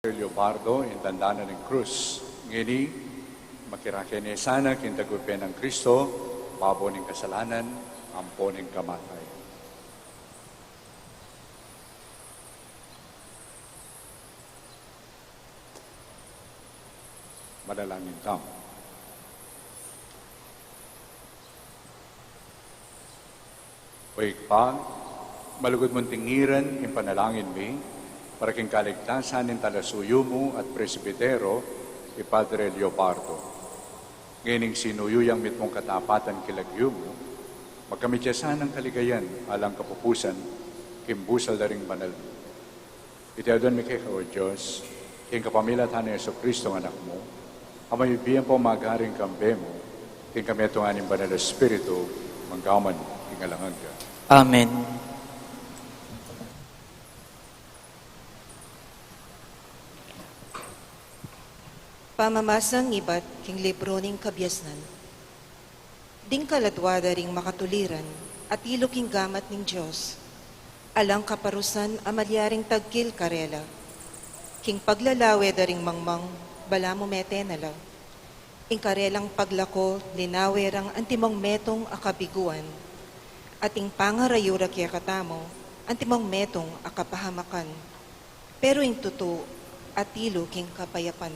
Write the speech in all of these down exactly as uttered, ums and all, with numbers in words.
Leobardo, ing tanda na ning krus. Ngeni, makirake ne sana king tagupe nang Kristo, babo ning kasalanan, ampo ning kamatayan. Manalangin tamu. O Ibpa, malugud mung tingiran ing panalangin mi, para king kaligtasan ning talasuyu mu at presbitero, i Padre Leobardo. Ngening sinuyu yang mitmung katapatan king lagyu mu, magkamit ya sanang kaligayan alang kapupusan, king busal da ring banal mu. Iti aduan mi keka, o Dios, king kapamilatan nang Jesucristo, Anak mu, a mabibie ampong magari kambe mu, king kametungan ning Banal a Espiritu, mangga man king alang angga. Amen. Pamamasang ibat king libru ning Kabiasnan. Ding kaladua da ring makatuliran, atilu king gamat ning Dios. Alang kaparusan a malyaring tagkil karela. King paglalawe da ring mangmang, balamu mete na la. Ing karelang paglako, linawe rang antimong metung a kabiguan. At ing pangarayu ra kekatamu, antimong metung a kapahamakan. Pero ing tutu, atilu king kapayapan.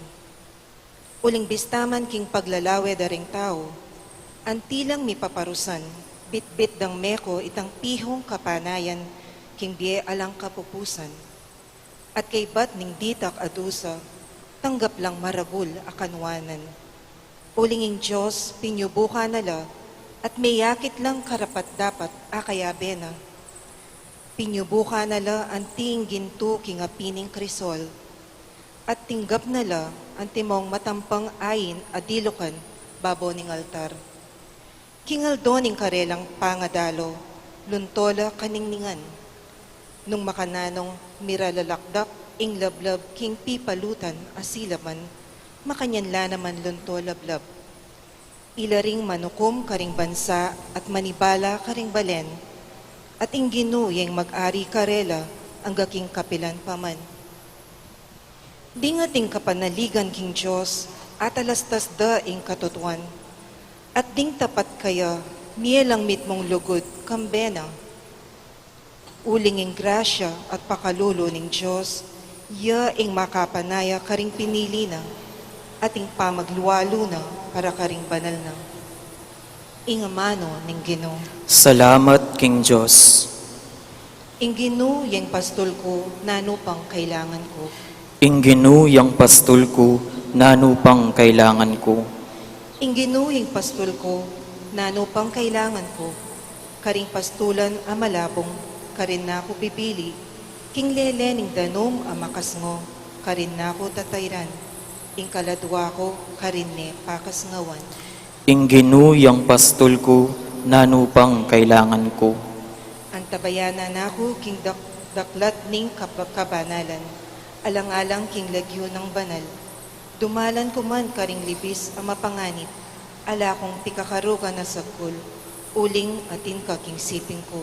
Uling bista man king paglalawe da ring tau, anti lang mipaparusan, bitbit dang meko itang pihung kapanayan, king bie alang kapupusan. At kaybat ning ditak a dusa, tanggap lang maragul a kanuanan. Uling ing Dios, pinyubukan na la, at meyakit lang karapat-dapat a kayabe na. Pinyubukan na la anti ing gintu king api ning krisol. At tinggap na la antimong matampang ain a dilukan babo ning altar. King aldo ning karelang pangadalo, lunto la kaningningan. Nung makananung miralalakdak ing lablab king pipalutan a silaban, makanyan la naman lunto lablab. Ila ring manukum karing bansa at manibala karing balen, at ing Ginu yeng mag-ari karela angga king kapilan pa man. Ding ating kapanaligan king Dios, atalastas da ing katutuan, at ding tapat kaya, mie lang mitmung lugud kambe na. Uling ing grasya at pakalulu ning Dios, ya ing makapanaya karing pinili na, at ing pamaglualu na para karing banal na. Ing amanu ning Ginu. Salamat king Dios. Ing Ginu yeng pastul ku, nanu pang kailangan ku? Ing Ginu yeng pastul ku, nanu pang kailangan ku? Ing Ginu yeng pastul ku, nanu pang kailangan ku? Karing pastulan a malabung, karin na ku bibili, king lele ning danum a makasngo, karin na ku tatayran, ing kaladua ku, karin ne pakasngawan. Ing Ginu yeng pastul ku, nanu pang kailangan ku? Antabayanan na ku king dak-, daklat ning kab-, kabanalan, alang-alang king lagyu nang banal. Dumalan ku man karing libis a mapanganib, ala kung pikakarugan a sagkul, uling atin ka king siping ku.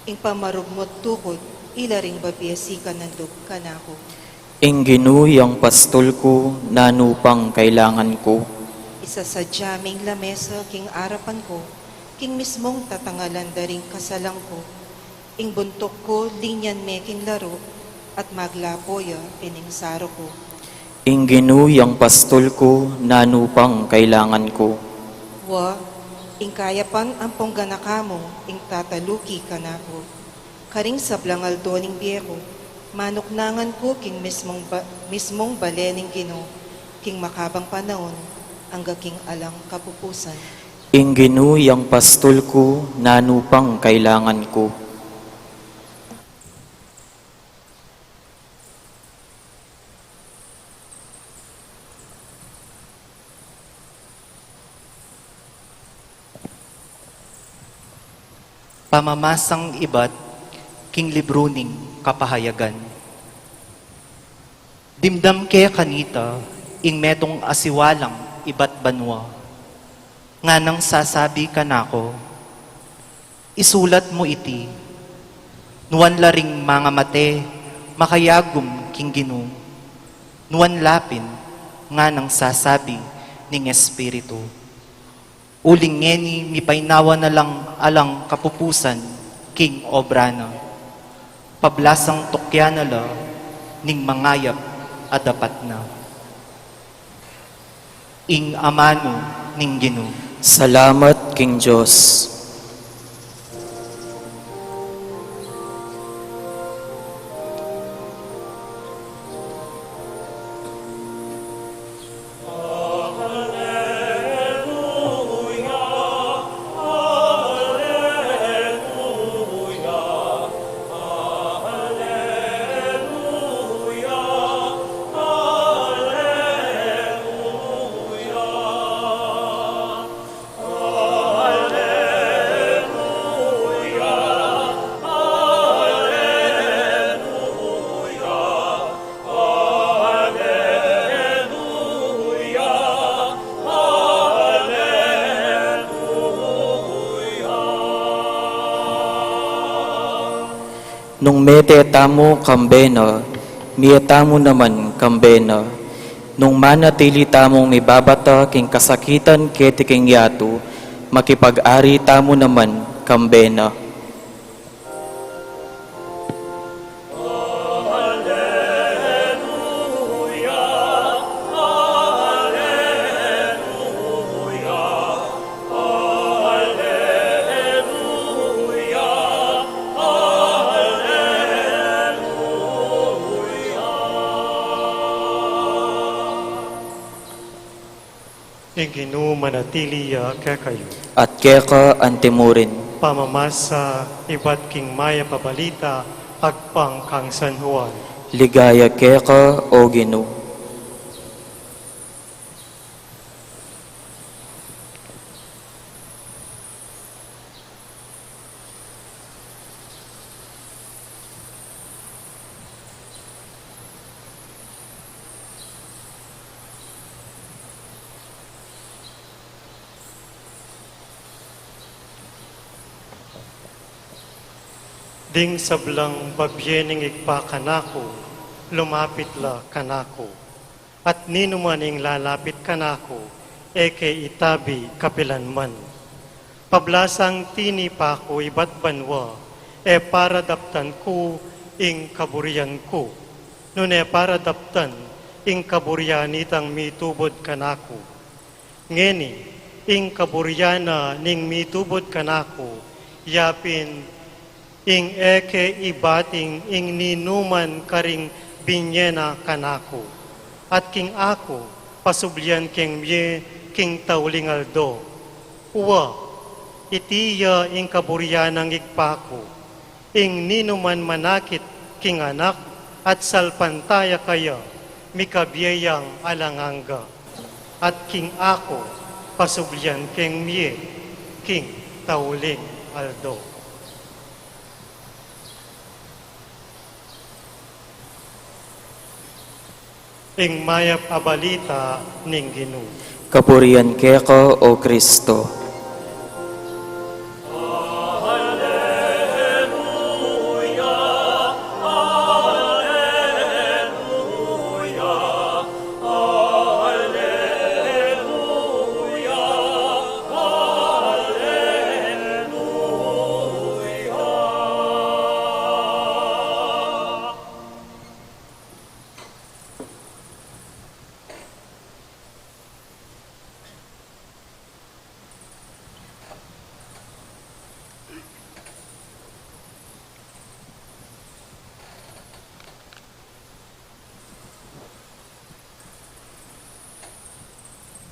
Ing pamarugmut tukud, ila ring babie sikan nandub kanaku. Ing Ginu yang pastul ku, nanu pang kailangan ku? Isasadya ming lamesa king arapan ku, king mismung tatangalan da ring kasalang ku. Ing buntuk ku, linyan me king laru, at maglapo ya ining saru ku. Ing Ginu yang pastul ku, nanu pang kailangan ku? Wa, ing kayapan ampong ganaka mu, ing tataluki kanaku. Karing sablang aldo ning bie ku, manuknangan ku king mismung ba-, mismung bale ning Ginu, king makabang panaun, angga king alang kapupusan. Ing Ginu yang pastul ku, nanu pang kailangan ku? Pamamasang ibat king libru ning Kapahayagan. Dimdam ke kanita ing metung a siwalang ibat banua. Nganang sasabi kanaku, isulat mu iti, nuan la ring mangamate makayagum king Ginu. Nuan la pin nganang sasabi ning Espiritu. Uling ngeni mipainawa na lang alang kapupusan king obra na. Pablasang tukyan na la ning mangayap a dapat na. Ing amanu ning Ginu. Salamat king Dios. Nung mete tamu kambe na, mie tamu naman kambe na. Nung manatili tamung mibabata king kasakitan keti king yatu, makipag-ari tamu naman kambe na. Ing Ginu manatili ya kekayu. At keka antimurin. Pamamasa ibat king mayap a balita agpang kang San Juan. Ligaya keka, O Ginu. Ding sablang babie ning Ibpa kanaku, lumapit la kanaku. At ninuman ing lalapit kanaku, e ke itabi kapilan man. Pablasang tinipa ku ibat banua, e para daptan ku ing kaburian ku, nune para daptan ing kaburian nitang mitubud kanaku. Ngeni, ing kaburian na ning mitubud kanaku, yapin ing e ke ibating ing ninuman karing binie na kanaku, at king aku, pasublian keng mie king tauling aldo. Wa, iti ya ing kaburian nang Ibpa ku, ing ninuman manakit king Anak at salpantaya kaya, mikabie yang alang angga. At king aku, pasublian keng mie king tauling aldo. Ing mayap a balita ning Ginu. Kapurian keka, O Kristo.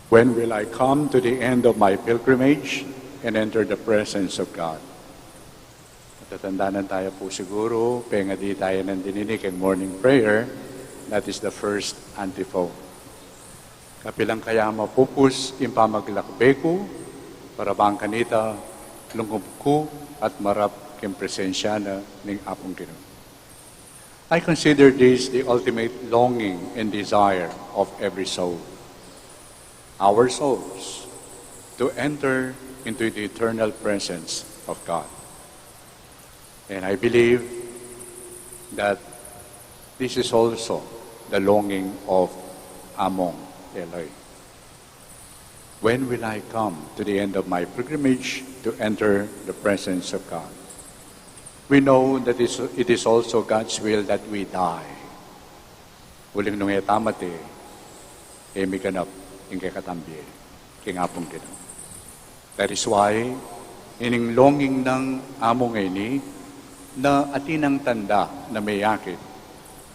When will I come to the end of my pilgrimage and enter the presence of God? Matatandanan tayo po siguro, pengadi tayo ng dinini keng morning prayer, that is the first antiphon. Kapilan kaya mapupus ing pamaglakbe ku, para bang kanita lungub ku at marap keng presensya na ning Apung Ginu. I consider this the ultimate longing and desire of every soul, our souls, to enter into the eternal presence of God. And I believe that this is also The longing of Among Eloy. When will I come to the end of my pilgrimage to enter the presence of God? We know that it's- it is also God's will that we die. Uling nung e tamu mate, e miganap ing kekatang bie king Apung Ginu. That is why, ining longing nang Among Eloy, na atin nang tanda na meyakit,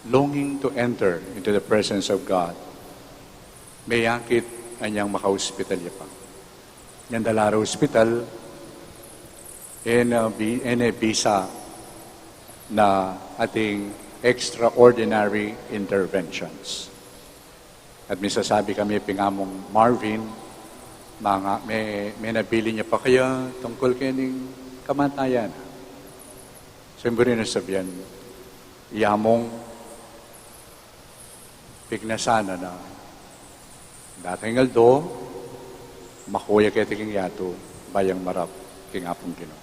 longing to enter into the presence of God, meyakit anyang makaospital ya pa. Inyang dala ra ospital, e na bi-, e na bisa na ating extraordinary interventions. At misasabi kami pin Among Marvin, manga, me, me nabilin ya pa kaya tungkul kening kamatayan? Siyempre na sabian, i Among, pignasan na na, datang ing aldo, makuya keti king yatu, ba yang marap king Apung Ginu.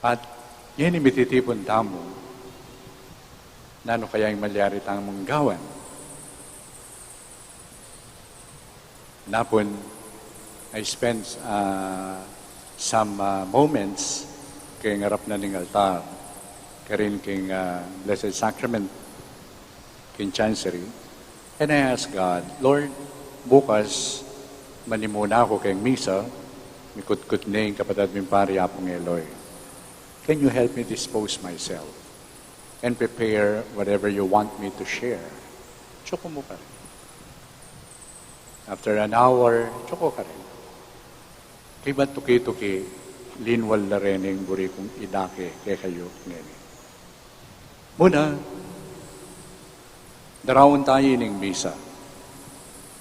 At ngeni mititipun tamu, nanu kaya ing malyari tamung gawan? Napun, I spent, ah, some, ah, moments king arap na ning altar, karin king, ah, Blessed Sacrament, king Chancery, and I asked God, "Lord, bukas, manimuna ku king misa, mikutkut ne ing kapatad ming pari Apung Eloy. Can you help me dispose myself and prepare whatever you want me to share?" Tsuku mu pa rin. After an hour, tsuku ka rin. Kaybat tuki-tuki, linwal la reni ing buri kung idake kekayu ngeni. Muna, daraun tamu ining misa.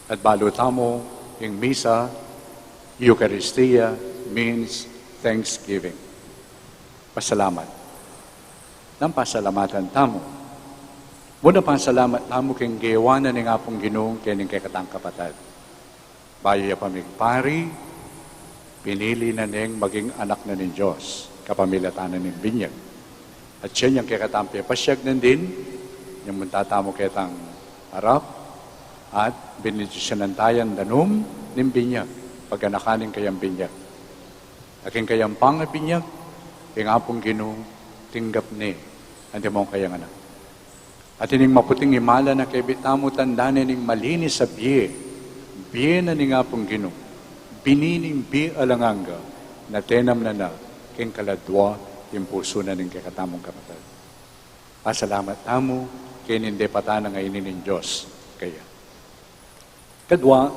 At balu tamu, ing misa, Eucharistia, means thanksgiving. Pasalamat. Nang pasalamatan tamu. Muna, pasalamat tamu king gewa na ning Apung Ginu kening kekatang kapatad. Bayu ya pa migpari, pinili na neng maging anak na ning Dios, kapamilatan na ning binyag. At siya yang kekatang pepasiag nandin, yang munta tamu ketang arap, at benedisyonan tayang danum ning binyag, paganakan ning kayang binyag. At king kayang pangabinyag, ing Apung Ginu, tinggap ne, antimong kayang anak. At ining maputing imala na kebit tamu tanda ne ning malinis a bie, bie na ning Apung Ginu, bini ning bie alang angga, na tenam na na king kaladua ning pusu na ning kekatamung kapatad. Pasalamat tamu, kening depatan na ngeni ning Dios kaya. Kadua,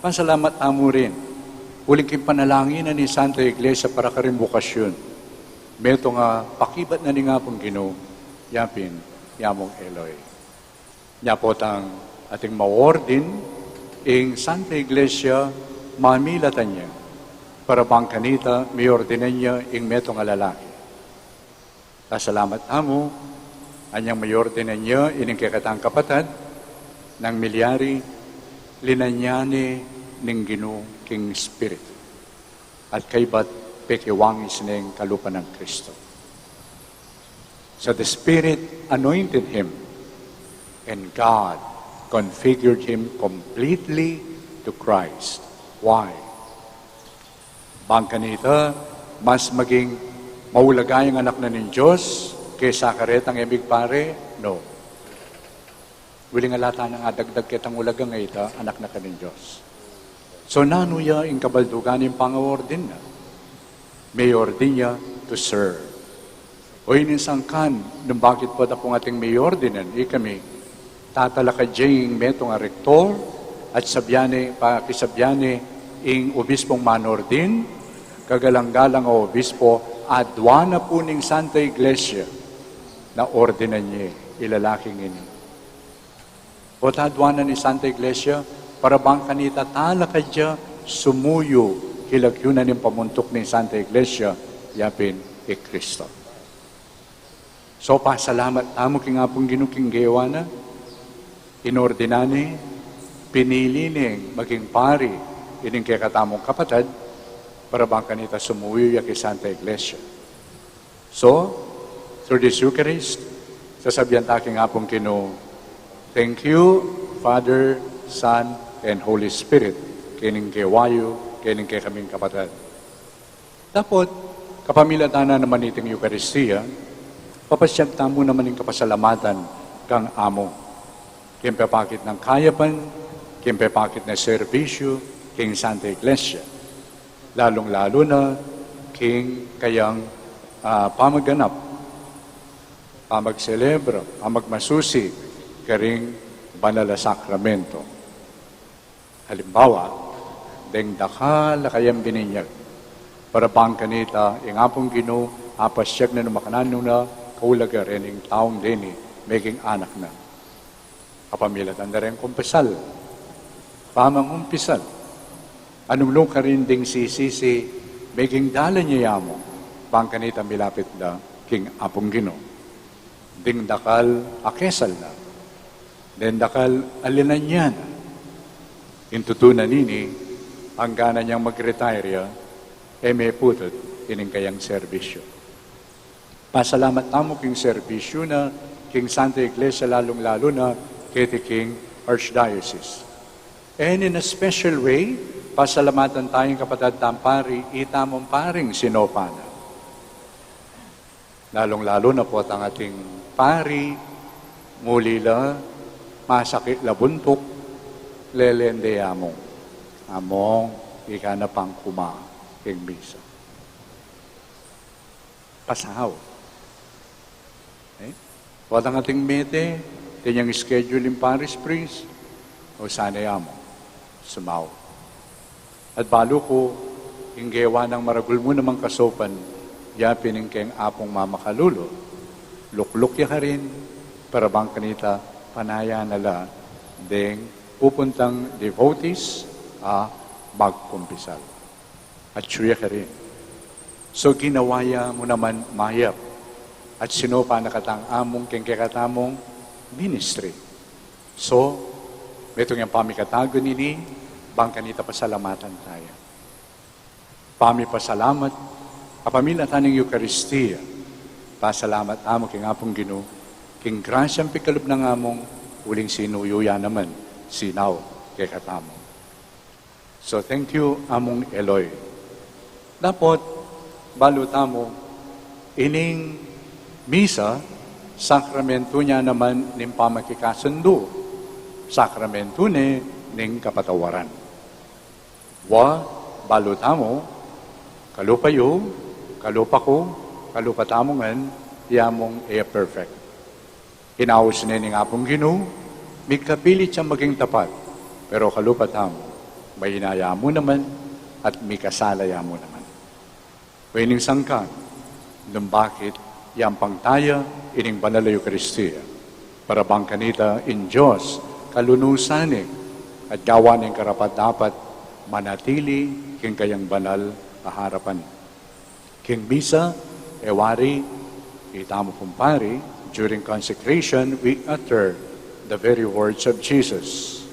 pasalamat tamu rin uling king panalangin na ning Santa Iglesia para karing bukasyon. Metung a pakibat na ning Apung Ginu, yapin, i Among Eloy. Nya potang ating maordin, ing Santa Iglesia, mamilatan ya, para bang kanita, miordinan ya, ing metung a lalaki. Pasalamat tamu, anyang mayordinan ya ining kekatang kapatad, nang milyari, linanyane ne ning Ginu king Espiritu. At kaybat pekiwangis ne king kalupa nang Kristo. So the Spirit anointed him, and God configured him completely to Christ. Why? Bang kanita, mas maging maulaga yang anak na ning Dios kesa karetang e migpare? No. Uling ala tana nang adagdag ketang ulaga nga ita, anak na ka ning Dios. So, nanu ya ing kabaldugan ning pangaordin na? Maordin ya to serve. O, ini ing sangkan nung bakit pota pung ating mayordinan, ikami, tatalakad ya ing metung a rektor, at sabian ne, pakisabian ne ing obispong manordin, kagalang-galang a obispo, aduan na pu ning Santa Iglesia, na ordinan ye ing lalaki ngeni. Pota aduan na ning Santa Iglesia, para bang kanita talakad ya, sumuyu, kilagyu na ning pamuntuk ning Santa Iglesia, yapin i Kristo. So, pasalamat tamu king Apung Ginu king gewa na, inordinan ne, pinili neng maging pari ining kekatamung kapatad, para bang kanita sumuyu ya king Santa Iglesia. So, through this Eucharist, sasabian ta king Apung Ginu, Thank you, Father, Son, and Holy Spirit, kening kewayu, kening kekaming kapatad. Dapot, kapamilatan na naman iting Eukaristia, papasyag tamu naman ing kapasalamatan kang Amu. King pepakit nang kayapan, king pepakit na serbisyu, king Santa Iglesia. Lalung-lalu na, king kayang, ah, pamaganap, pamagselebra, pamagmasusi, karing banal a sakramento. Halimbawa, deng dakal a kayang bininyag. Para bang kanita, ing Apung Ginu, apasyag na nu makananu na, kaulaga rening taung deni, meging anak na. Kapamilatan da reng kumpisal. Pamangumpisal. Anung nu karin ding sisisi, meging dalan ya yamu, bang kanita milapit da, king Apung Ginu. Ding dakal a kesal na. Ding dakal a linanyan na. Ing tutu na nini, angga na yang mag-retire ya, e me putut ining kayang serbisyu. Pasalamat tamu king serbisyu na, king Santa Iglesia, lalung-lalu na, keti king Archdiocese. And in a special way, pasalamatan tayung kapatad tang pari, itamung paring sinopa na. Lalung-lalu na potang ating pari, muli la, masakit la buntuk, lelende among. Among, ika na pang kuma, king misa. Pasaw. E? Potang ating mete, atin yang schedule ing parish priest, o sana ya mu, sumaw. At balu ku, ing gewa nang maragul mu namang kasaupan, yapin ing keng Apung Mamakalulu, lukluk ya karin, para bang kanita, panayan na la, deng pupuntang devotees, a magkumpisal. At suya karin. So ginawa ya mu naman mayap. At sinupa na katang Amung keng kekatamung ministry. So, metung yang pamikatagun ini, bang kanita pasalamatan taya. Pamipasalamat, kapamilatan ning Eukaristia, pasalamat tamu king Apung Ginu, king grasyang pikalub nang Amung, uling sinuyu ya naman, sinaw kekatamu. So, thank you, Amung Eloy. Dapot, balu tamu, ining misa, sakramentu na naman ning pamakikasundu, sakramentu ne ning kapatawaran. Wa, balu tamu, kalupa yu, kalupa ku, kalupa tamu ngan, ya mung e perfect. Inaus ne ning Apung Ginu, mikapilit yang maging tapat, pero kalupa tamu, maina ya mu naman, at mikasala ya mu naman. Ining sangkan, nung bakit, yampang taya, ining banal a Eukaristia, para bang kanita, ing Dios, kalunusan ne, at gawan ning karapat-dapat, manatili, king kayang banal a harapan. King misa, e wari, itamu pung pari, during consecration, we utter the very words of Jesus.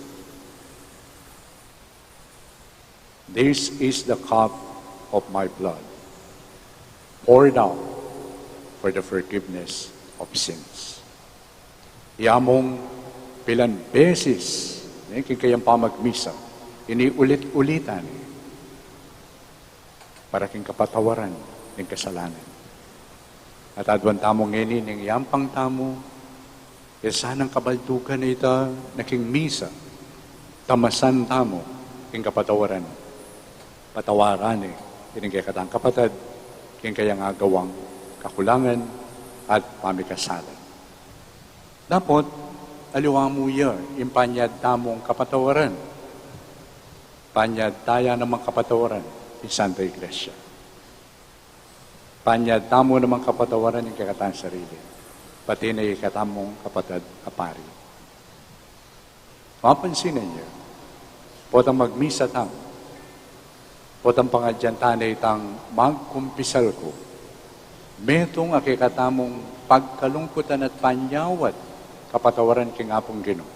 This is the cup of my blood, poured out for the forgiveness of sins. Ya mung pilan beses, ne, king kayang pamagmisa, ini ulit-ulitan, para king kapatawaran ning kasalanan. At aduan tamu ngeni ning yampang tamu, e sanang kabaldugan na ita na king misa, tamasan tamu king kapatawaran. Patawaran ne, ining kekatang kapatad, king kayang agawang kakulangan at pamikasala. Dapot, aliwa mu ya, ing panyad tamung kapatawaran. Panyad taya namang kapatawaran, ing Santa Iglesia. Panyad tamu namang kapatawaran ing kekatang sarili, pati na ing kekatamung kapatad a pari. Mapansin ne, potang magmisa tamu, potang pangadyan ta ne itang magkumpisal ku, metung a kekatamung pagkalungkutan at panyawad, kapatawaran king Apung Ginu.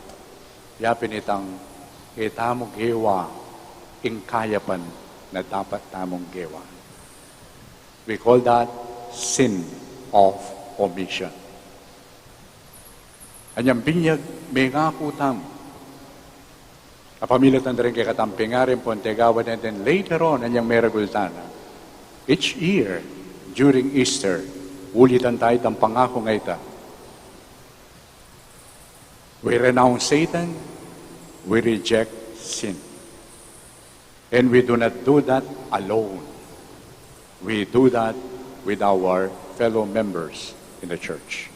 Ya pin itang e tamu gewa ing kayapan na dapat tamung gewa. We call that sin of omission. Anyang binyag, mengaku tamu. Apamilatan da ring kekatang pengari ampon tegawan, and then later on, anyang meragul tana. Each year, during Easter, ulitan ta itang pangaku a ita. We renounce Satan, we reject sin. And we do not do that alone. We do that with our fellow members in the church.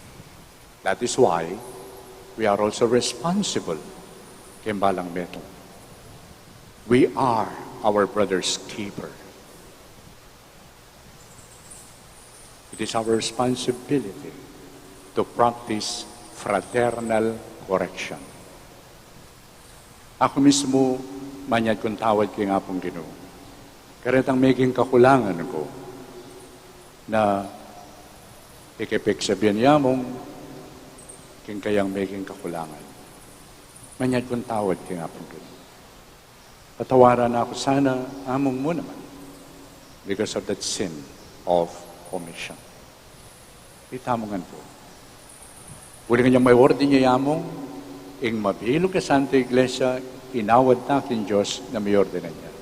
That is why we are also responsible keng balang metung. We are our brother's keeper. It is our responsibility to practice fraternal correction. Aku mismu, manyad kung tawad king Apung Ginu karetang meging kakulangan ku, na ikepagsabian ya mung king kayang meging kakulangan. Manyad kung tawad king Apung Ginu. Patawaran na ku sana, Among, mu naman, because of that sin of omission. Itamu ngan pu. Uling anyang mayordinan ya, Among, ing mabilug a Santa Iglesia, inawad ta king Dios na mayordinan ya.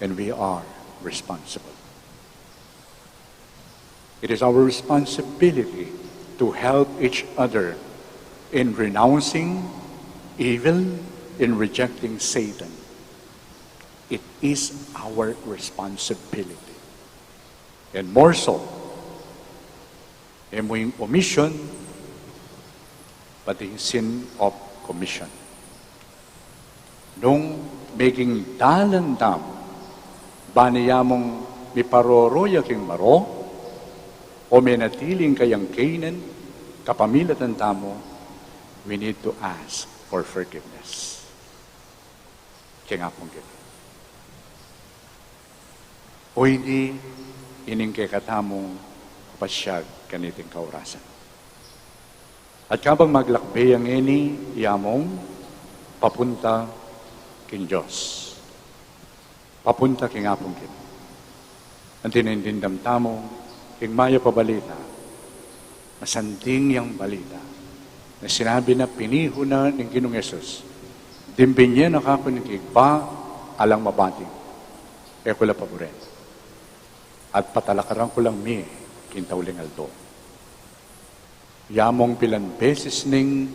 And we are responsible. It is our responsibility to help each other in renouncing evil, in rejecting Satan. It is our responsibility. And more so, e mu ing omission, but ing sin of commission. Nung meging dalan tamu, bani ya mung miparoro ya king maro, o menatili ing kayang kaynan kapamilatan tamu, we need to ask for forgiveness. Keng Apung Ginu. O ini, ining kekatamung kapasyag kaniting kaurasan. At kabang maglakbe ya ngeni, i Among, papunta king Dios. Papunta king Apung Ginu. Anti na ing dimdam tamu king mayap a balita, masanding yang balita, na sinabi na, pinihu na ning Ginung Jesus, Dimbinye na kaku ning ibpa alang mabati, e ku la paburen. At patalakaran ku lang mie king tauling aldo. Ya mung pilan beses ning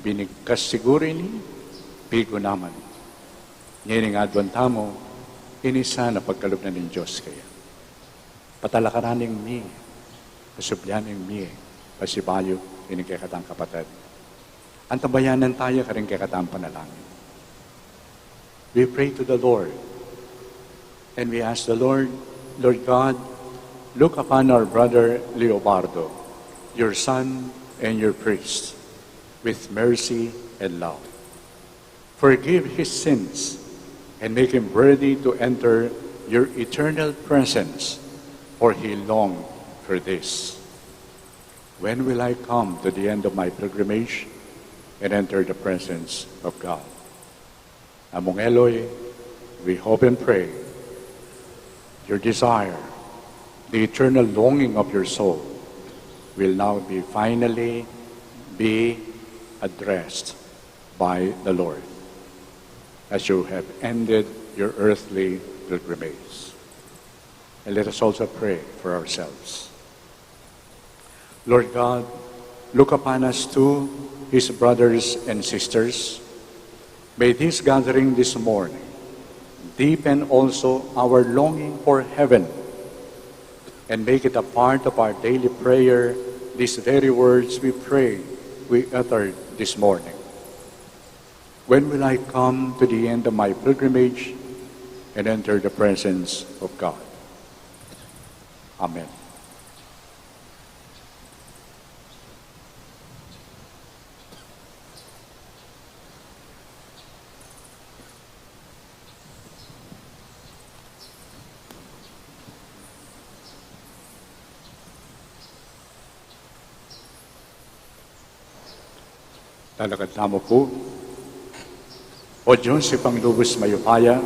binigkas siguru ini, pigu naman. Ngeni ing aduan tamu, ini sana pagkalub na ning Dios kaya. Patalakaran ing mie, pasublian ing mie, pasibayu ining kekatang kapatad. Antabayanan taya karing kekatang panalangin. We pray to the Lord and we ask the Lord, Lord God, look upon our brother Leobardo, your son and your priest, with mercy and love. Forgive his sins and make him worthy to enter your eternal presence, for he longed for this. When will I come to the end of my pilgrimage and enter the presence of God? Among Eloy, we hope and pray your desire, the eternal longing of your soul, will now be finally be addressed by the Lord as you have ended your earthly pilgrimage. And let us also pray for ourselves. Lord God, look upon us too, his brothers and sisters. May this gathering this morning deepen also our longing for heaven and make it a part of our daily prayer, these very words we pray, we uttered this morning. When will I come to the end of my pilgrimage and enter the presence of God? Amen. Talakad tamu pu. O Dios, Ibpang lubus mayupaya,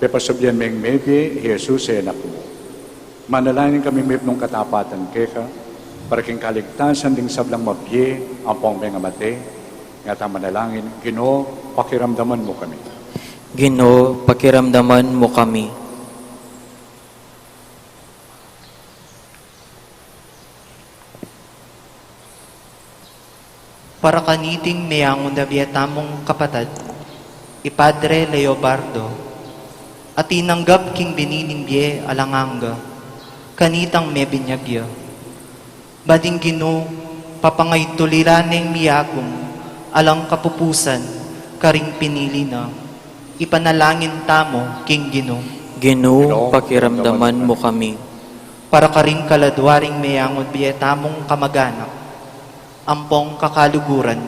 pepasublian meng mebie i Jesus a Anak mu. Manalangin kami mipnung katapatan keka, Para king kaligtasan ding sablang mabie ampong mengamate, ing ating manalangin: Ginu, pakiramdaman mu kami. Ginu, pakiramdaman mu kami. Para kaniting meangun a bie tamung kapatad, i Padre Leobardo, a tinanggap king bini ning bie alang angga, kanitang mebinyag ya. Ba ning Ginu, papangaytuliran neng miyagum alang kapupusan karing pinili na. Ipanalangin tamu king Ginu. Ginu, pakiramdaman mu kami. Para karing kaladwa ring meangun bie tamung kamaganak ampong kakaluguran,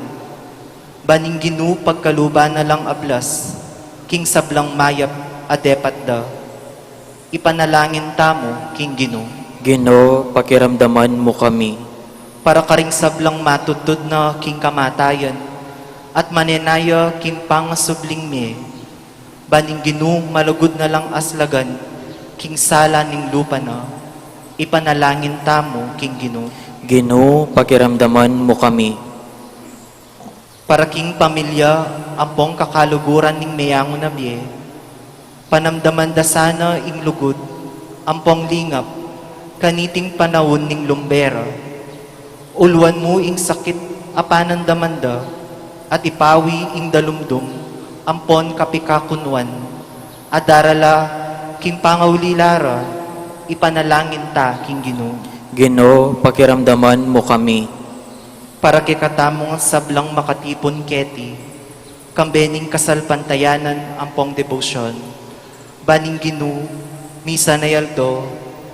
ba ning Ginu pagkaluban na lang ablas king sablang mayap a depat da. Ipanalangin tamu king Ginu. Ginu, pakiramdaman mu kami. Para karing sablang matudtud na king kamatayan at manenaya king pangasubling mie, ba ning Ginu malugud na lang aslagan king sala ning lupa na. Ipanalangin tamu king Ginu. Ginu, pakiramdaman mu kami. Para king pamilya ampong kakaluguran ning meangun a bie, panamdaman da sana ing lugud ampong lingap kaniting panaun ning lumbe ra. Uluan mu ing sakit a panandaman da, at ipawi ing dalumdum ampon kapikakunuan a darala king pangaulila ra. Ipanalangin ta king Ginu. Ginu, pakiramdaman mu kami. Para kekatamung sablang makatipun keti, kambe ning kasalpantayanan ampong debosyon, ba ning Ginu, misan a aldo,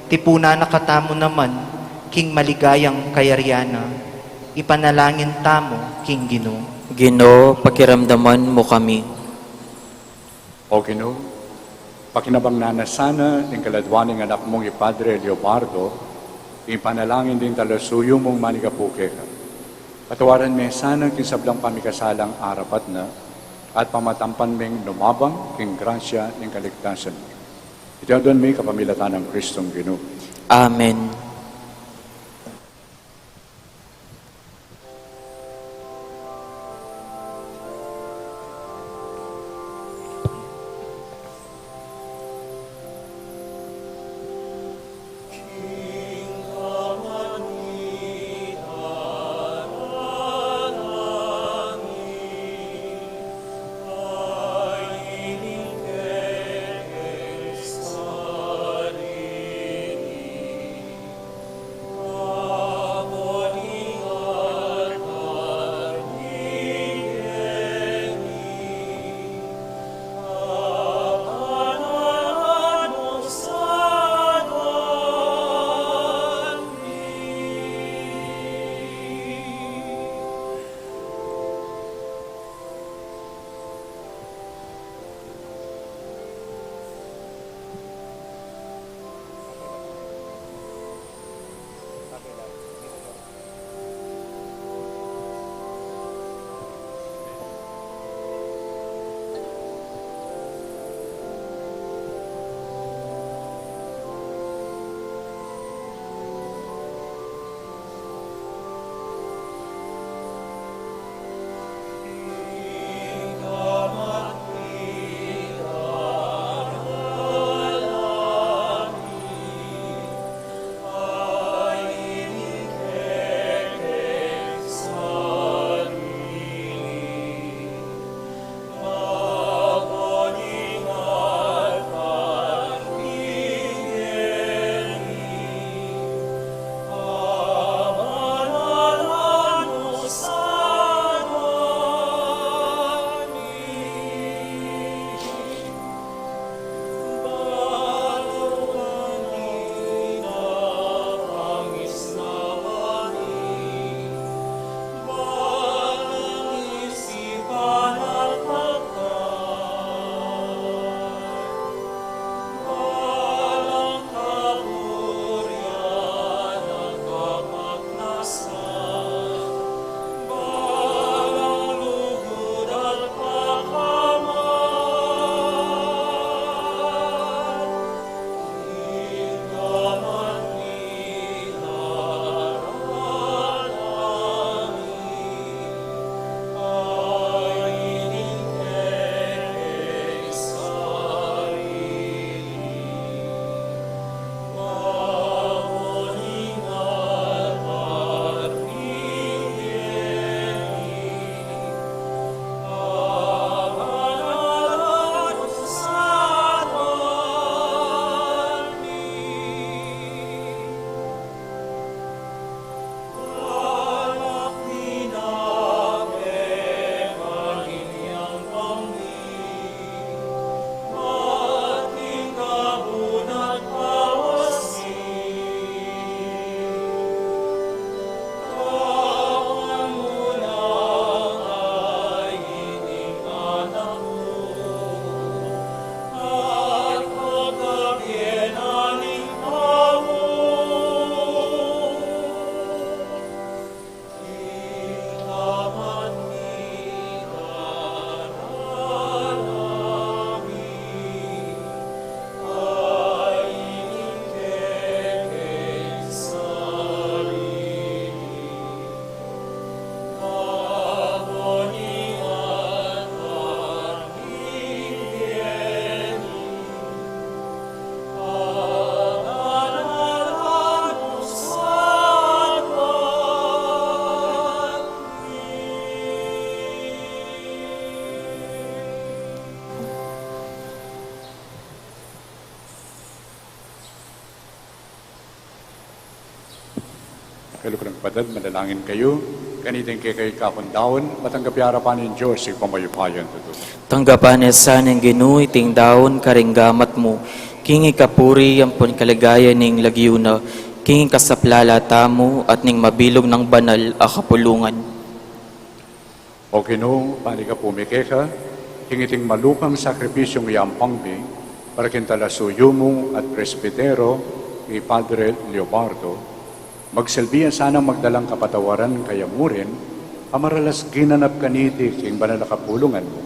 tipunan na katamu naman king maligayang kayarian na. Ipanalangin tamu king Ginu. Ginu, pakiramdaman mu kami. O Ginu, pakinabang na na sana ning kaladwa ning anak mung i Padre Leobardo ing panalangin ding talasuyu mung manigapu keka. Patawaran me sana king sablang pamikasalang arapat na, at pamatampan meng lumabang king grasya ning kaligtasan. Iti aduan mi kapamilatan nang Kristong Ginu. Amen. Kaluguran kung kapatad, manalangin kayu. Kaniting kekayu kakundaun, matanggap ya arapan ning Dios, Ibpang mayupayang tutu. Tanggapan na sa ning Ginu iting daun karing gamat mu, king ikapuri ampon kaligayan ning lagyu na, king ikasaplala tamu at ning mabilug nang banal a kapulungan. O Ginu, panigapu mi keka, king iting malukang sakripisyung iyampang mi, para king talasuyu mu at presbitero, i Padre Leobardo, magsilbi ya sanang magdalang kapatawaran kaya mu rin, a maralas ginanap kaniti king banal a kapulungan mu,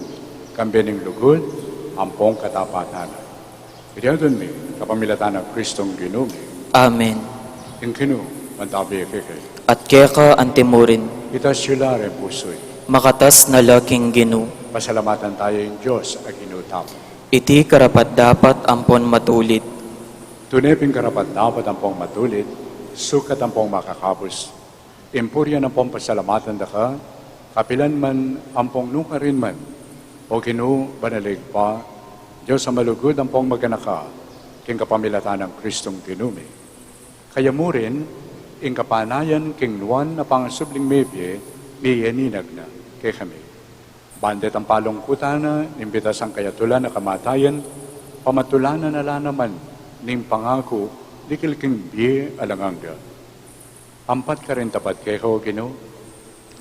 kambe ning lugud, ampong katapatan na. Iti adwan mi, kapamilatan nang Kristong Ginu mi. Amen. Ing Ginu, mantabi kekayu. At keka antimurin. Itas yu la ring pusu yu. Makatas na la king Ginu. Pasalamatan taya ing Dios a Ginu tamu. Iti karapat-dapat ampon matulid. Tune pin karapat-dapat ampon matulid, sukat ampon makakabus. Ing purian ampon pasalamatan da ka, kapilan man ampon nukarin man, O Ginu, banal a Ibpa, Dios a malugud ampon maganaka, king kapamilatan nang Kristong Ginu mi. Kaya mu rin, ing kapanayan king nuan a pangasubling mebie, miyaninag na kekami. Ban detang palungkutan na ning bitasang kayatulan a kamatayan, pamatulanan na la naman ning pangaku dikil king bie alang angga. Ampat karin tapat keka, O Ginu,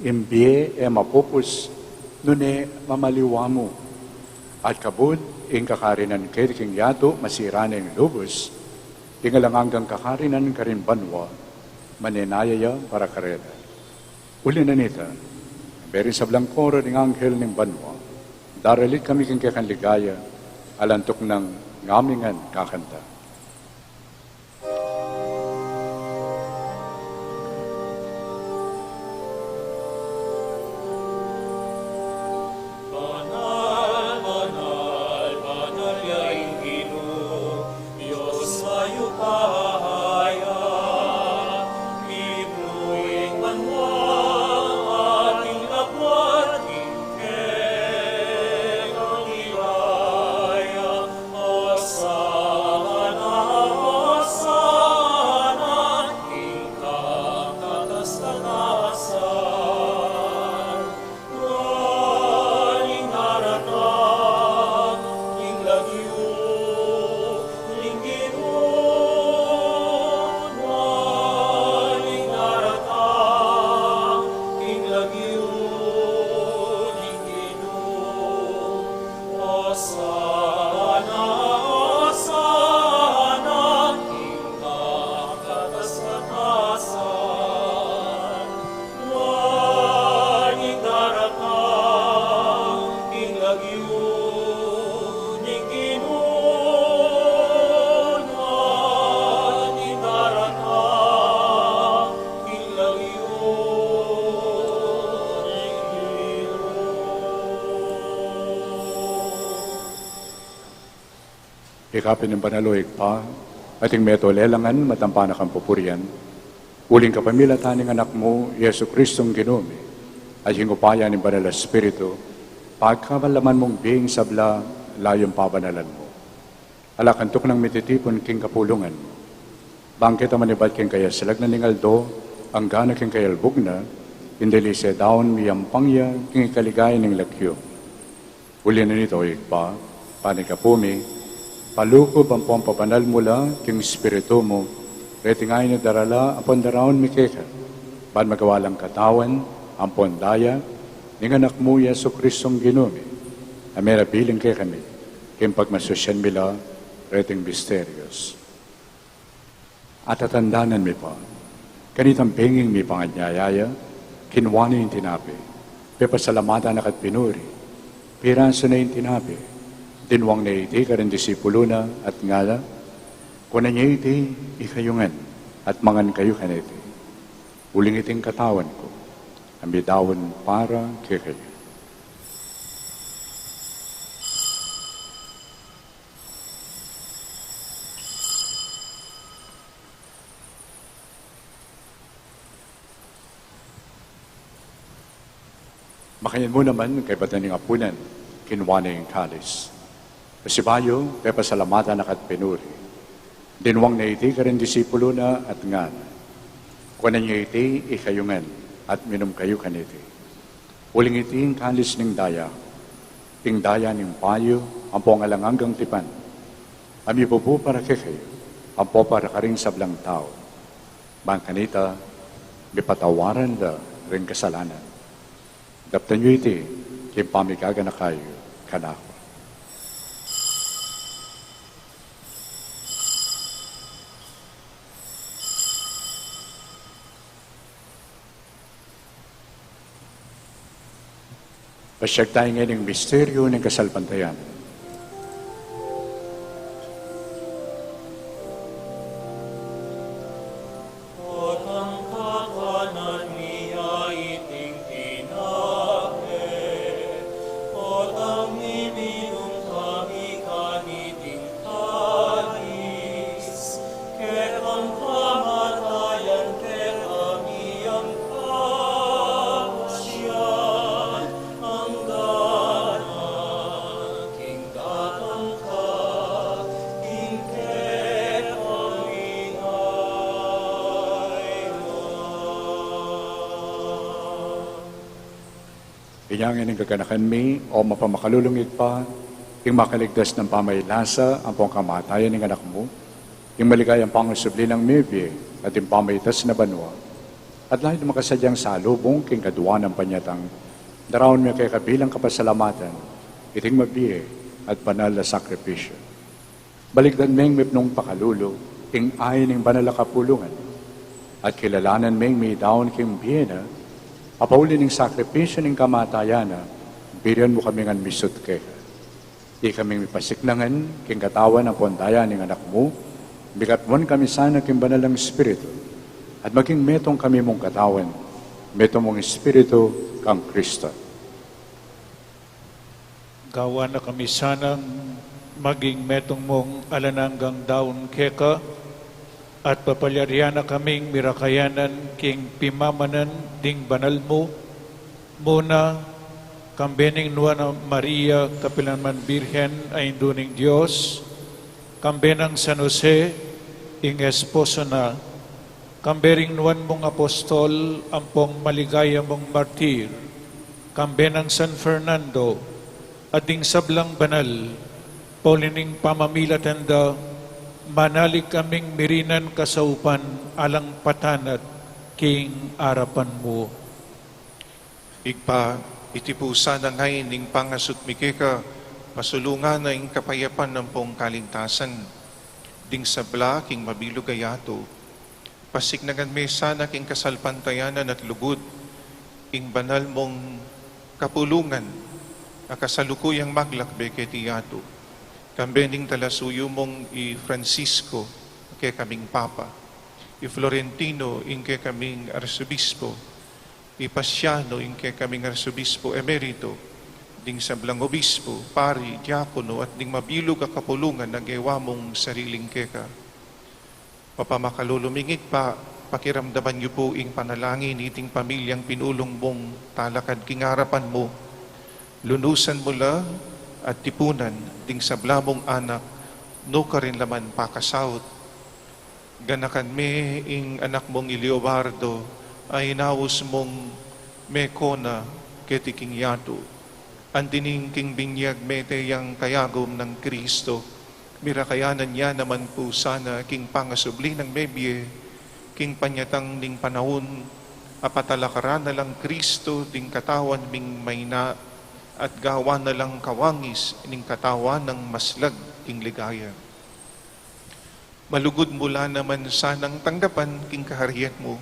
ing bie e mapupus, nune mamaliwa mu. At kabud ing kakarinan keti king yatu masira na ing lubus, ing alang anggang kakarinan karing banua, manenaya ya para karela. Uli na nita, bering sablang koro ning anghel ning banua, daralit kami king kekang ligaya, alang tuknang ngamingan kakanta. Banal, banal, banal ya ing Ginu, Dios mayupaya, mibue ing banua, at ing labuad king kekang ligaya. Hosana, Hosana, ing kakatas-katasan. Nuan ing daratang king lagyu ning Ginu, nuan ing daratang king lagyu ning Ginu. Hosana, Hosana, ing kakatas-katasan. Nuan ing daratang king lagyu ning Ginu, nuan ing daratang king lagyu ning Ginu. Ika pin ing banal, o Ibpa, at ing metung a lelangan, matampa na kang pupurian, uling kapamilatan ning Anak mu, Jesu Kristong Ginu mi, at ing upaya ning Banal a Espiritu, pagkalaman mung bie ing sabla, layun pabanalan mu. Ala kang tuknang mititipun king kapulungan mu. Bang keta manibat king kayaslag na ning aldo, angga na king kayalbug na, ing dili se daun miyampang ya king ikaligaya ning lagyu. Uli na nita, o Ibpa, panigapu mi, palukub ampon pabanal mu la king Espiritu mu, reti ngeni darala ampon daraun mi keka, ban magawa lang katawan ampon daya ning Anak mu, Jesu Kristong Ginu mi, a merabilin kekami king pagmasusian mi la reting misterios. Atatandanan mi pa, kanitang benging mipanganyaya ya, kinua ne ing tinape, pepasalamatan na ka't pinuri, pirasu ne ing tinape, dinwang ne iti karing disipulu na at ngana, kunan ye iti ikayu ngan, at mangan kayu kaniti, uling iti ing katawan ku, a midaun para kekayu. Makanyan mu naman, kaybat na ning apunan, kinua ne ing kalis. Pasibayu, pepasalamatan na ka't pinuri. Dinwang ne iti karing disipulu na at ngana, Kuanan yu iti ikayu ngan, at minum kayu kaniti. Uling iti ing kalis ning daya, ing daya ning payu ampong alang anggang tipan, a mibubu para kekayu ampo para karing sablang tau. Bang kanita mipatawaran da ring kasalanan. Daptan yu iti king pamigaganaka yu kanaku. Pasiag tamu ngeni ing misteryu ning kasalpantayanan. Inya ngeni ing gaganakan mi, o mapamakalulung Ibpa, ing makaligtas nang pamailasa ampong kamatayan ning Anak mu, ing maligayang pangasubli nang mebie, at ing pamaitas na banua, at lalu na makasadyang salubung king kaduan nang panyatang, daraun mi keka bilang kapasalamatan iting mabie at banal a sakripisyu. Balikdan meng mipnung pakalulu ing ain ning banal a kapulungan, at kilalanan meng midaun king bie na, a pauli ning sakripisyu ning kamatayan na, birian mu kami ngan misut keka. Ikaming mipasiknangan king katawan ampong daya ning Anak mu, mikatmuan kami sana king Banal a Espiritu, at maging metung kami mung katawan, metung mung Espiritu kang Kristo. Gawan na kami sanang maging metung mung alang anggang daun keka, at papalyarian na kaming mirakayanan king pimamanan ding banal mu, muna, kambe ning Nuan a Maria, kapilanman Birhen a Indu ning Dios, kambe nang San Jose, ing esposo na, kambe ring nuan mung apostol ampong maligaya mung martir, kambe nang San Fernando, at ding sablang banal, pauli ning pamamilatan da, manalig kaming mirinan kasaupan alang patanat king arapan mu. Ibpa, iti pu sana ing ain ning pangasut mi keka, pasulungan na ing kapayapan ampong kaligtasan ding sabla king mabilug a yatu. Pasiknangan me sana king kasalpantayanan at lugud ing banal mung kapulungan a kasalukuyang maglakbe keti yatu. Kambe ning talasuyu mung i Francisco, a kekaming Papa, i Florentino, ing kekaming Arsobispo, i Pasiano, ing kekaming Arsobispo Emerito, ding sablang obispo, pari, diakono, at ding mabilug a kapulungan a gewa mung sariling keka. Mapamakalulu ming Ibpa, pakiramdaman yu pu ing panalangin niting pamilyang pinulung mung talakad king arapan mu. Lunusan mu la at tipunan ding sabla mung anak, nukarin la man pakasaut. Ganakan me ing anak mung i Leobardo, a inaus mung meko na keti king yatu. Anti ning king binyag mete yang kayagum nang Kristo, mirakayanan ya naman pu sana king pangasubli nang mebie, king panyatang ning panaun, a patalakaran na lang Kristo ding katawan ming maina, at gawan na lang kawangis ning katawan nang maslag king ligaya. Malugud mu la naman sanang tanggapan king kaharian mu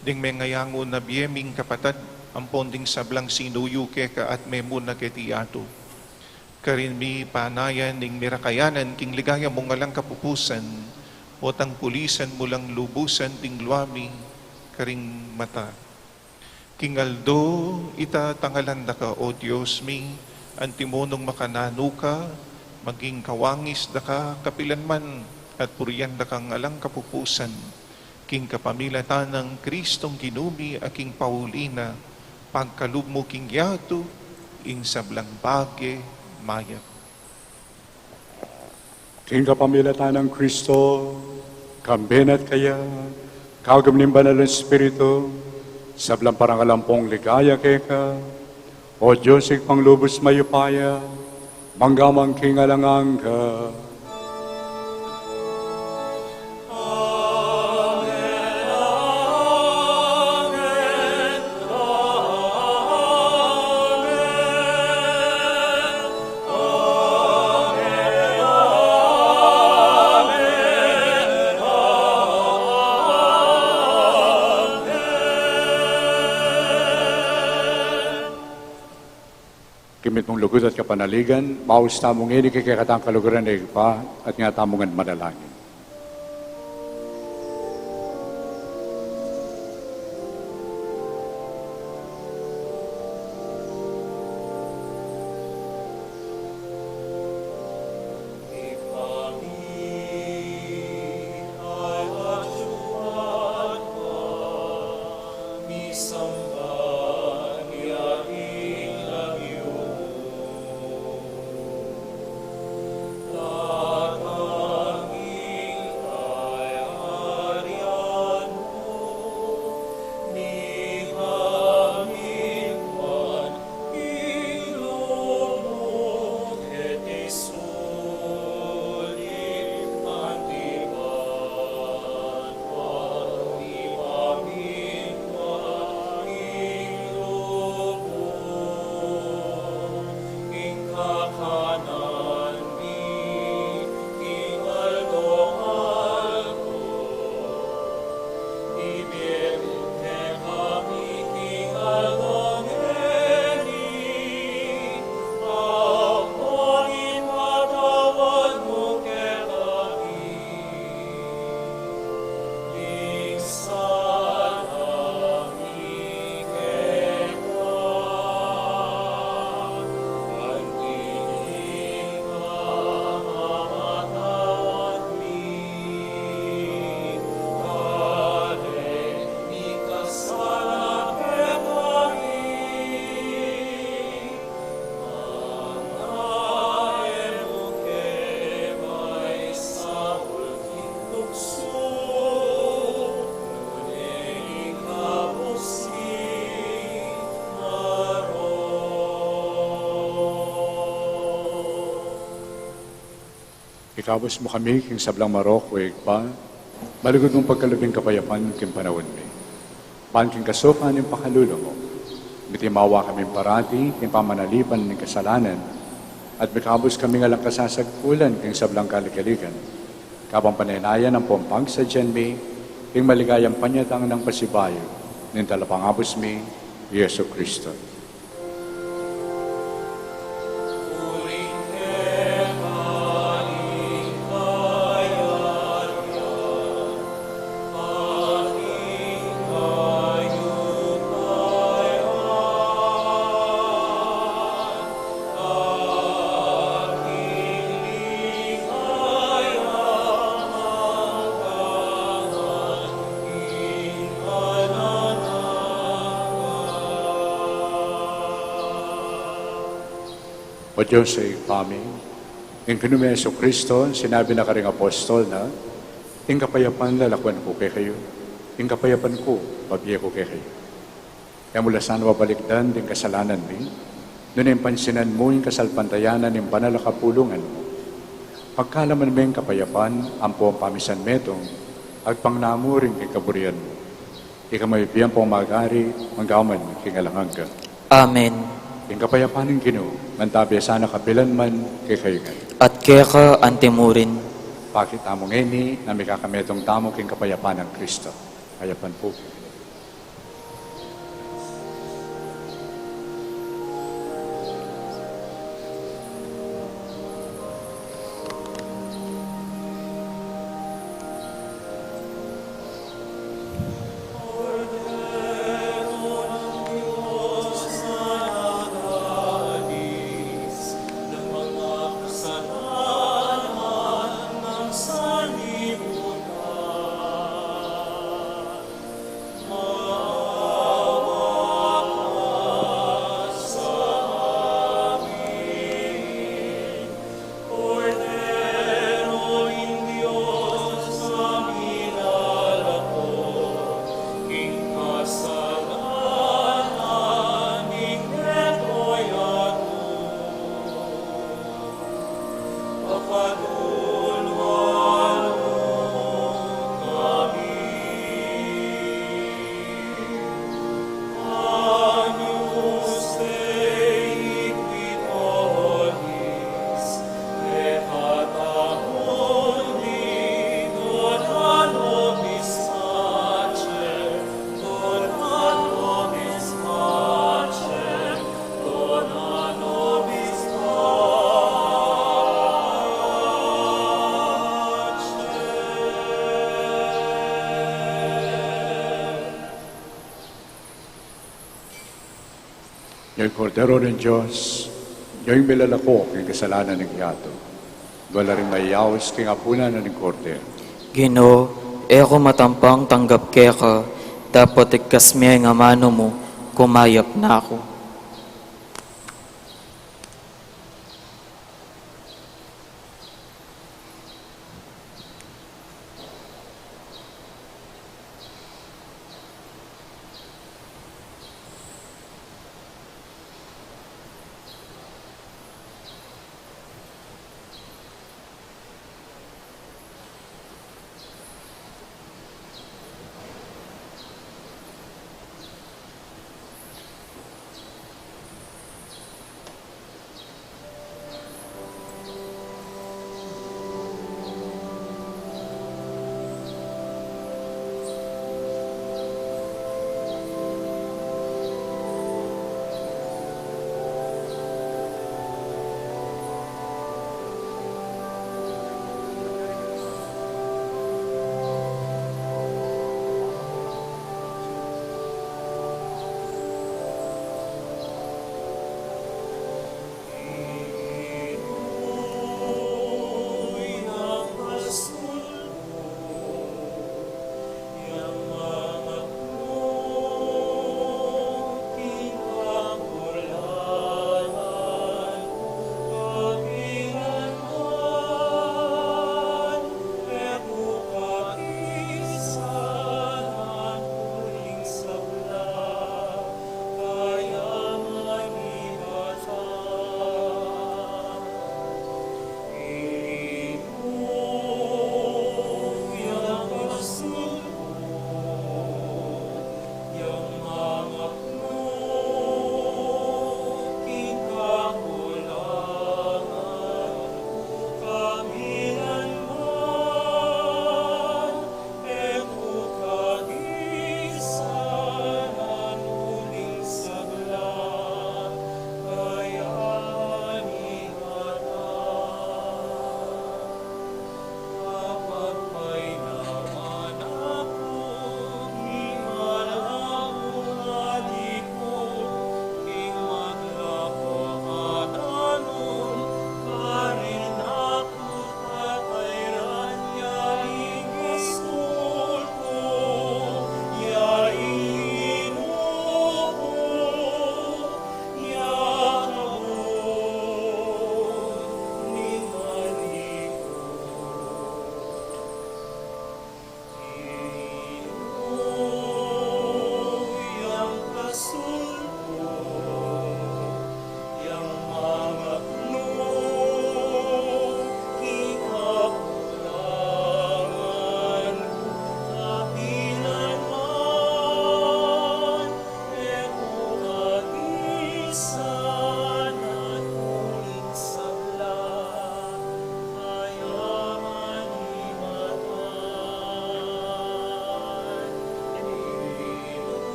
ding mengayangu na bie ming kapatad, ampon ding sablang sinuyu keka at memuna keti yatu. Karin mi panayan ning mirakayanan king ligaya mung alang kapupusan, potang pulisan mu lang lubusan ding lua mi karing mata. King aldo ita, tangalan da ka, O Dios mi, antimu nung makananu ka, maging kawangis da ka kapilan man, at purian da kang alang kapupusan. King kapamilatan nang Kristong Ginu mi, a king pauli na, pagkalub mu king yatu ing sablang bage mayap. King kapamilatan nang Kristo, kambe na at kaya, Kagum ning Banal a Espiritu, sablang parangalan ampong ligaya keka, O Dios, Ibpang lubus mayupaya, mangga man king alang angga. King mitmung lugud at kapanaligan, maus tamu ngeni king kekatang kaluguran a Ibpa, at nga tamu ngan manalangin. Ikabus mu kami king sablang marok, O Ibpa, malugud mung pagkalub ing kapayapan king panaun mi. Ban king kasukan ning pakalulu mu, mitimawa kami parati king pamanalipan ning kasalanan, at mikabus kami ngan lang kasasagpulan king sablang kaligaligan, kabang panaynayan ampong pagsadyan mi king maligayang panyatang nang pasibayu ning Talapangabus mi, Jesucristo. O Dios a Ibpa mi, ing kinu mi Jesucristo, sinabi na karing apostol na, "Ing kapayapan lalakwan ku kekayu, ing kapayapan ku babie ku kekayu." E mu la sana babalikdan ding kasalanan mi, nune pansinan mu ing kasalpantayanan ning banal a kapulungan mu. Pagkalaman me ing kapayapan ampong pamisan metung, agpang na mu rin king kaburian mu. Ika mayupaya ampong magari, mangga man king alang angga. Amen. Ing kapayapan ning Ginu, mantabe sana kapilan man kekayu ngan. At keka antimurin. Pakit tamu ngeni na mikakametung tamu king kapayapan nang Kristo. Kayapan pu. Ing Kordero ning Dios, ing milalako king kasalanan ning yatu. Ikaw la ring mayayaus king apunan ning Kordero. Ginu, e ku matampang tanggap keka, dapot ikasmu ing amanu mu, kumayap na ku.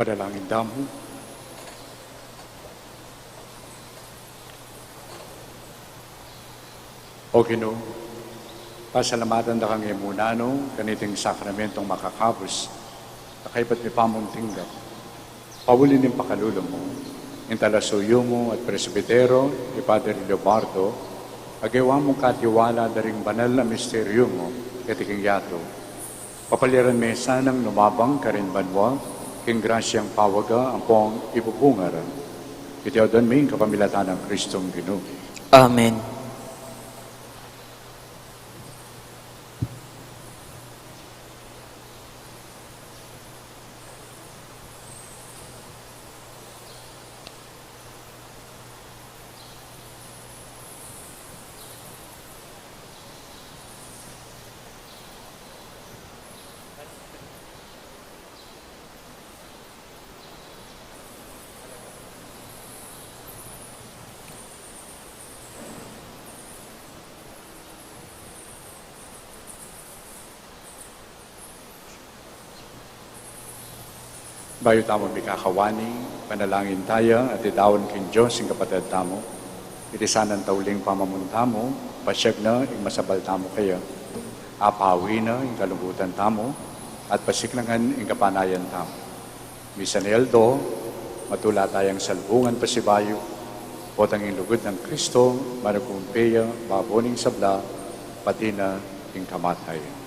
Panalangin tamu. O Ginu, pasalamatan da ka ngan muna, no, kaniting sakramentong makakabus, a kaybat mi pamuntinggap, pauli ning pakalulu mu, ing talasuyu mu at presbitero, i Padre Leobardo, a gewa mung katiwala da ring banal a misteryu mu, keti king yatu. Papaliran me sanang lumabang karin banua, king grasyang pawaga ampong ibubunga ra. Iti aduan mi king kapamilatan nang Kristong Ginu. Amen. Bayu tamu mikakawani, panalangin taya at idaun king Dios ing kapatad tamu. Iti sanang tauling pamamunta mu, pasiag na ing masabal tamu kaya. Apawi na ing kalungkutan tamu, at pasiklangan ing kapanayan tamu. Misan i aldo, matula tayang salubungan pasibayu, potang ing lugud nang Kristo, manugumpe ya, babo ning sabla, pati na ing kamatayan.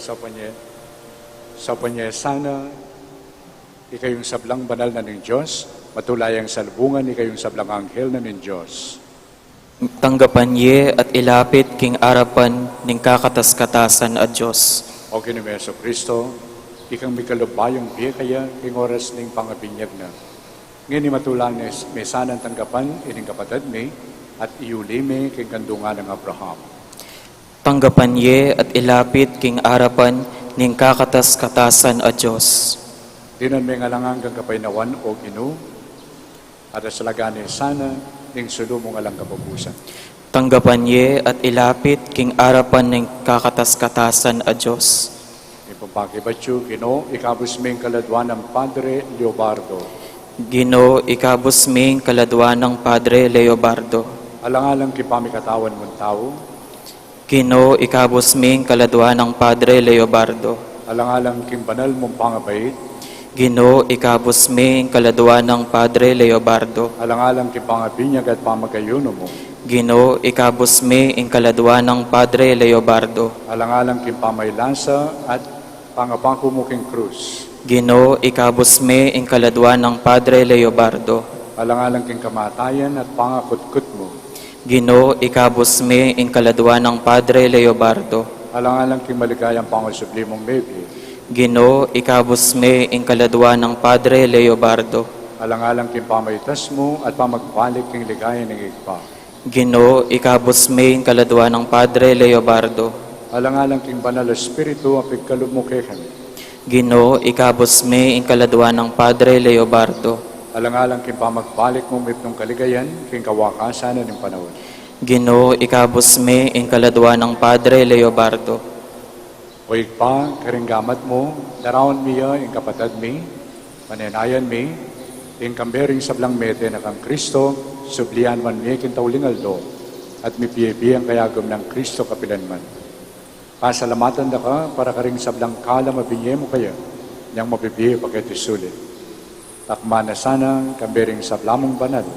Saupan ye, saupan ye sana, ikayung sablang banal na ning Dios, matula yang salubungan, ikayung sablang anghel na ning Dios. Tanggapan ye at ilapit king arapan ning kakatas-katasan a Dios. O Ginu ming Jesucristo, ikang mikalub bayung bie kaya king oras ning pangabinyag na. Ngeni matula ne, me sanang tanggapan ining kapatad mi at iyuli me king kandungan nang Abraham. Tanggapan ye at ilapit king arapan ning kakatas-katasan a Dios. Dinan me ing alang anggang kapaynawan, O Ginu, at asalagan ne sana ning sulu mung alang kapupusan. Tanggapan ye at ilapit king arapan ning kakatas-katasan a Dios. Ing papakibat yu, Ginu, ikabus me ing kaladua nang Padre Leobardo. Ginu, ikabus me ing kaladua nang Padre Leobardo. Alang-alang king pamikatawan mung tau. Ginu, ikabus me ing kaladua nang Padre Leobardo. Alang-alang king banal mung pangabait. Ginu, ikabus me ing kaladua nang Padre Leobardo. Alang-alang king pangabinyag at pamagayunu mu. Ginu, ikabus me ing kaladua nang Padre Leobardo. Alang-alang king pamaylasa at pangapaku mu king krus. Ginu, ikabus me ing kaladua nang Padre Leobardo. Alang-alang king kamatayan at pangakutkut mu. Ginu, ikabus me ing kaladua nang Padre Leobardo. Alang-alang king maligayang pangasubli mung mebie. Ginu, ikabus me ing kaladua nang Padre Leobardo. Alang-alang king pamaitas mu at pamagbalik king ligaya ning Ibpa. Ginu, ikabus me ing kaladua nang Padre Leobardo. Alang-alang king Banal a Espiritu a pigkalub mu kekami. Ginu, ikabus me ing kaladua nang Padre Leobardo. Alang-alang king pamagbalik mung mipnung kaligayan king kawakasan na ning panaun. Ginu, ikabus me ing kaladua nang Padre Leobardo. O Ibpa, karing gamat mu, daraun mi ya ing kapatad mi, panenayan mi, ing kambe ring sablang mete na kang Kristo, sublian man mi king tauling aldo, at mibie-bie yang kayagum nang Kristo kapilan man. Pasalamatan da ka para karing sablang kalam a binie mu kaya, inyang mabibie pa keti sulip. Takman na sana, kambe ring sabla mung banal,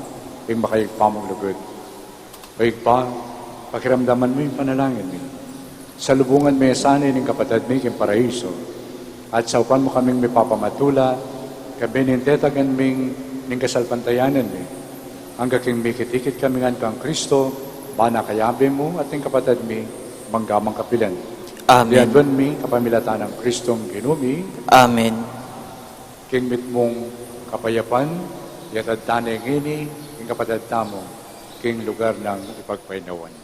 ing makaibpa mung lugud. O Ibpa, pakiramdaman mu ing panalangin mi. Salubungan me sana ining kapatad mi king paraiso. At saupan mu kaming mipapamatula, kambe ning tetagan mi ning kasalpantayanan mi. Angga king mikit-ikit kami ngan kang Kristo, bana kayabe mu at ning kapatad mi, mangga mang kapilan. Amen. Iti aduan mi, kapamilatan nang Kristong Ginu mi. Amen. King mitmung kapayapan, iatad ta ne ngeni ing kapatad tamu king lugar nang ipagpainawan.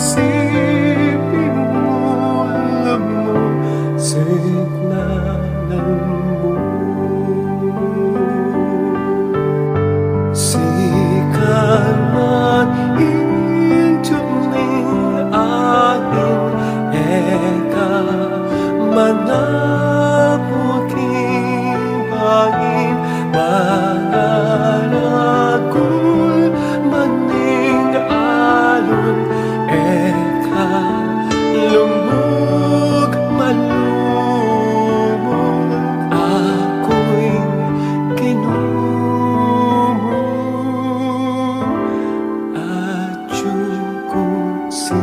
Sipin mu, lumusiknan mu. Sikan man injuk ning angin, e ka manapuki bangin, mangaragul man ning alun, e ka lumug malumug, aku ing Ginu mu, atyu ku si